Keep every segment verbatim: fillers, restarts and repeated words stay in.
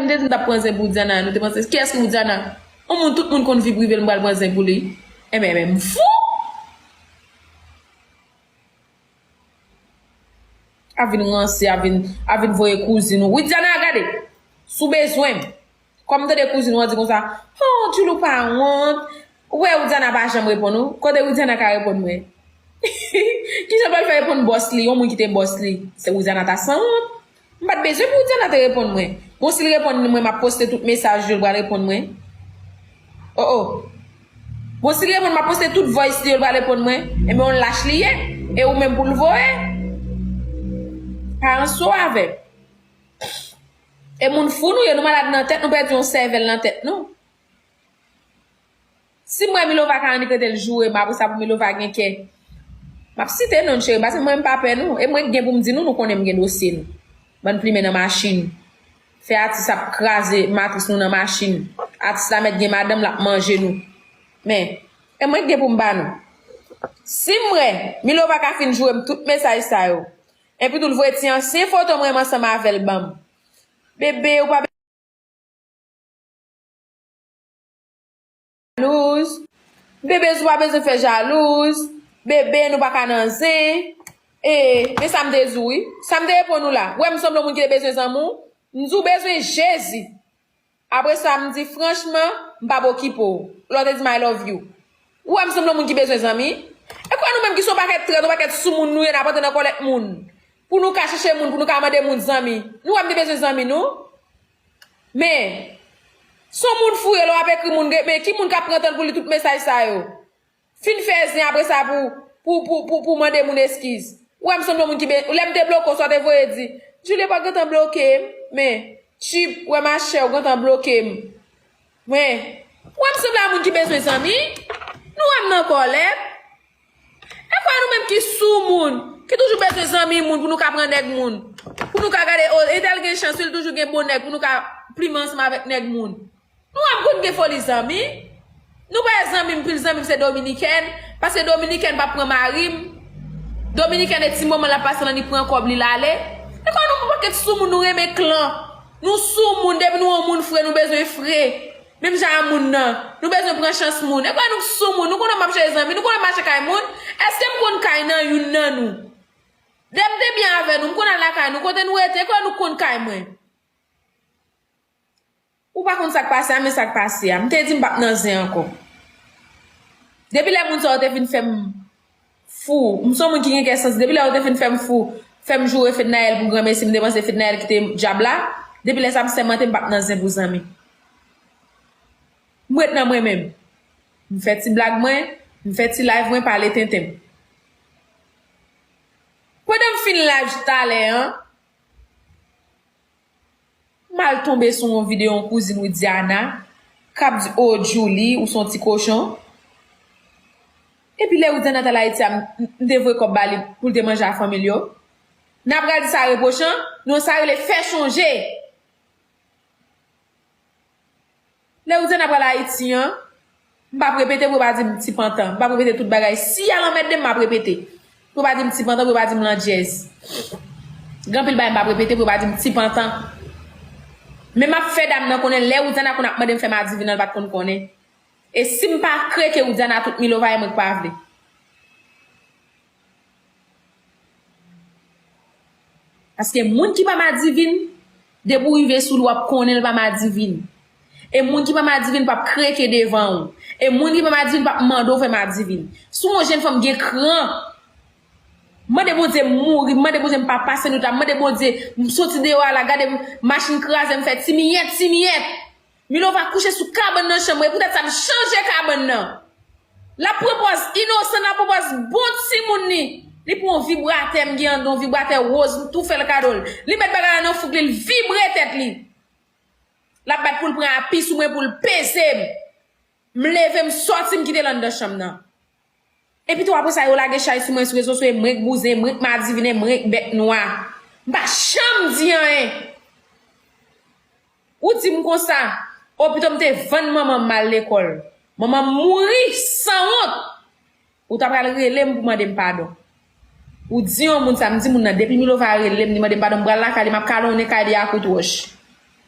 Te di m t ap pran zen pou Widiana, nou te panse, kiyès ki Widiana? Yon moun, tout moun konn vi prive l, m pral pran zen pou li. Enben, enben, m fou! A vin ranse, a vin, a vin voye kouzin ou. Widiana, gade, si w bezwen m. Kòm m tande kouzin ou an di konsa, oh, Djouly ou pa wont. Ou wè, Widiana pa janm reponn ou. Kote Widiana ka reponn mwen? Kijan l pral fè reponn bòs li, yon moun ki te bòs li? Se Widiana ta sanwont. M pa t bezwen pou Widiana te reponn mwen. Bon, si l reponn mwen, m ap poste tout mesaj yo, l pral reponn mwen. Oh, oh. Bon, si l reponn, m ap poste tout voice li yo, l pral reponn mwen. Enben, yon lach li ye. E ou menm pou l voye. Pa ranse w avè m. E moun fou nou ye, nou malad nan tèt, nou pèdi yon sèvèl nan tèt nou. Si m wè Milova ka annik rete l joure m, apre sa pou Milova gen kè. M ap site non l, cheri, paske mwen m pa pè nou. E mwen k gen pou m di nou, nou konnen m gen dosye nou. Bann plimen nan machin. Fè atis ap kraze matris nou nan machin. Atis la mèt gen madanm, l ap manje nou. Men, e mwen k gen pou m ba nou. Si m wè Milova ka fin joure m tout mesaj sa yo, epi tou l voye ti ansyen foto mwen ansanm avè l ban m. Bebe, ou pa jalouz. Bebe, ou pa bezwen fè jalouz. Bebe, nou pa ka nan zen. E, men sa m te di w, wi. Sa m te reponn ou la. Ou wè m sanble yon moun ki te bezwen zanmi w? M di w bezwen Jezi. Apre sa, m di, franchman, m p ap okipe w. Lè w te di m I love you. Ou wè m sanble yon moun ki bezwen zanmi? E kwè nou menm ki se yon pakèt trèt, yon pakèt soumoun nou ye, n ap antre nan kò lòt moun. Pou nou ka chèche moun, pou nou ka mande moun zanmi. Nou wè m te bezwen zanmi, nou? Men, se yon moun fou ye, lè w ap ekri moun, men ki moun k ap pran tan pou li tout mesaj sa yo? Fin fè zen apre sa pou, pou, pou, pou, pou mande moun eskiz. Ou wè m sanble yon moun ki be-, lè m te bloke w, sa w te voye di, Djouly pa gentan bloke m, men, tchip, wè machè, ou gentan bloke m. Men, ou wè m sanble a moun ki bezwen zanmi? Nou wè m nan kòlè? E kwè nou menm ki soumoun, ki toujou bezwen zanmi moun pou nou ka pran nèg moun. Pou nou ka gade, o, entèl gen chans, wi, l toujou gen bon nèg pou nou ka plimen ansanm avèk nèg moun. Nou wè m konn gen foli zanmi? Nou pa wè zanmi m, pil zanmi m se dominikèn, paske dominikèn p ap pran mari m. Dominikèn e ti moman l ap pase lan li pran kòb li l ale. E kwè nou, yon pakèt soumoun, nou renmen klan. Nou soumoun, depi nou wè yon moun fre, nou bezwen fre. Menm jan a moun nan, nou bezwen pran chans moun. E kwè nou soumoun, nou konnen m ap chèche zanmi, nou konnen m mache kay moun. Èske m konn kay nan youn nan nou? Lè m te byen avè nou, m konn al lakay nou, kote nou rete, e kwè nou konn kay mwen. Ou pa konn sa k pase a, men sa k pase a. M te di m p ap nan zen ankò. Depi lè moun sa yo te fin fè m fou, m se yon moun ki gen kè santi. Depi lè yo te fin fè m fou, fè m joure Fednaelle pou granmesi, m te panse Fednaelle ki te dyab la. Depi lè sa, m sèmante m p ap nan zen pou zanmi. M ret nan mwen menm. M fè ti blag mwen, m fè ti live mwen, pale tenten m. Pandan m fin live talè an, m al tonbe sou yon videyo yon kouzin Widiana k ap di, "Oh, Djouly, ou se yon ti kochon." Epi lè Widiana t al Ayiti a, m, m te voye kòb ba li pou l te manje a fanmi l yo. N a pral di sa repwochan, non, sa rele fè chonje. Lè Widiana pral Ayiti an, m p ap repete pou yo pa di m ti pantan. M p ap repete tout bagay. Si y al anmède m, m ap repete. Pou yo pa di m ti pantan, pou yo pa di m landjèz. Gen anpil bagay m p ap repete pou yo pa di m ti pantan. Men m ap fè dam nan konnen lè Widiana konn ap mande m fè madivin an, l pa t konn konnen. E si m pa kreke Widiana, tout Milova e mwen k pa vle. Paske moun ki pa madivin, depi w rive sou li, w ap konnen l pa madivin. E moun ki pa madivin p ap kreke devan w. E moun ki pa madivin p ap mande w fè madivin. Si w yon jèn fanm gen kran, mande Bondye m mouri, mande Bondye m pa pase nout la, mande Bondye m soti deyò a la, gade m, machin kraze m fè ti miyèt, ti miyèt. Milova kouche sou kabann nan chanm mwen, poutèt sa m chanje kabann nan. L ap pran pòz inosan, l ap pran pòz bon timoun li. Li pran yon vibratè, m gen anndan yon vibratè woz, m tou fè l kado l. Li met bagay la nan fouk li, l vibre tèt li. L ap bat pou l pran api sou mwen, pou l peze m. M leve, m sòti, m kite l anndan chanm nan. Epi tou apre sa, yo lage chay sou mwen sou rezo sosyo, e mwen k bouzen, e mwen k madivin, e mwen k bèt nwa. M pa janm di anyen. Ou di m konsa, o pito m te vann manman m, m al lekòl. Manman m mouri sanwont. Ou ta pral rele m pou mande m padon. Ou di yon moun sa, m di moun nan, depi Milova rele m, li mande m padon, m pral lakay li, m ap kalonnen kay li a kout wòch.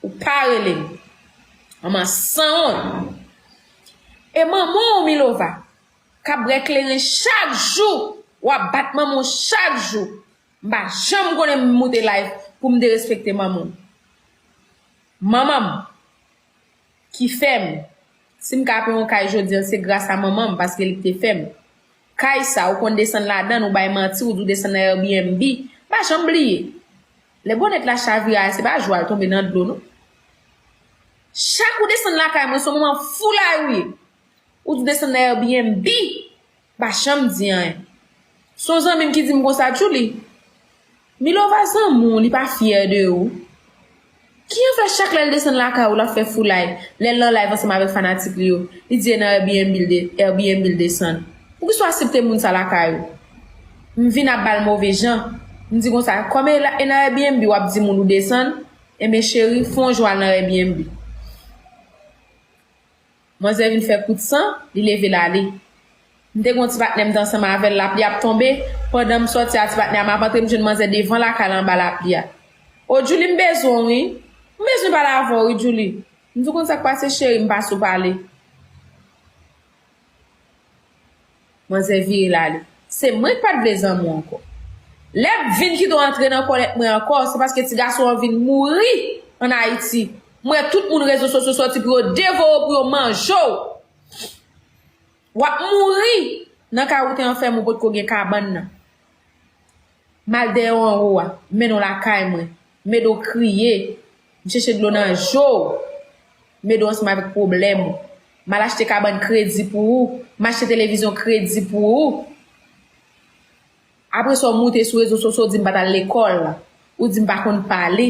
Ou pa rele m. Manman sanwont. E manman w, Milova, k ap bwè kleren chak jou, w ap bat manman w chak jou. M pa janm konnen m moute live pou m derespekte manman w. Manman m ki fè m, si m ka peye yon kay jodi a, se gras a manman m, paske li te fè m. Kay sa, ou konn desann ladan l, ou bay manti, ou di w desann nan Airbnb. M pa janm bliye. Lè bonnèt la chavire a, se pa jou a l tonbe nan dlo, non. Chak ou desann lakay mwen, se yon manman foulay ou ye. Ou di w desann nan Airbnb. Pa janm di anyen. Se yon zanmi m ki di m konsa, Djouly, Milova zanmi w, li pa fyè de ou. Kijan fè chak lè l desann lakay ou, l ap fè foulay, lè l nan live ansanm avèk fanatik li yo, li di e nan Airbnb l de-, Airbnb l desann? Poukisa w aksepte moun sa lakay ou? M vin ap ba l move jan. M di konsa, kòm e la-, e nan Airbnb w ap di moun ou desann, enben cheri, fè yon jou al nan Airbnb. Manzè vin fè kout san, li leve l ale. M te gen yon ti patnè m te ansanm avè l, lapli ap tonbe. Pandan m sòti a ti patnè a, m ap antre, m jwenn manzè devan lakay la anba lapli a. O Djouly, m bezwen w wi. M bezwen pale avè w wi, Djouly. M di w konn sa k pase, cheri, m pase w pale. Manzè vire l ale. Se mwen k pa t vle zanmi w ankò. Lè m vin kite w antre nan kòlèt mwen ankò, se paske ti gason an vin mouri ann Ayiti. M wè tout moun rezo sosyo sòti pou yo devore w, pou yo manje w. W ap mouri nan kay ou te anfème, ou potko gen kabann nan. M al dèyè w anwo a, m mennen w lakay mwen, m ede w kriye, m chèche dlo nan je w, m ede w ansanm avèk pwoblèm ou. M al achte kabann kredi pou ou, m achte televizyon kredi pou ou. Apre sa, w moute sou rezo sosyo, w di m pa t al lekòl, ou di m pa konn pale.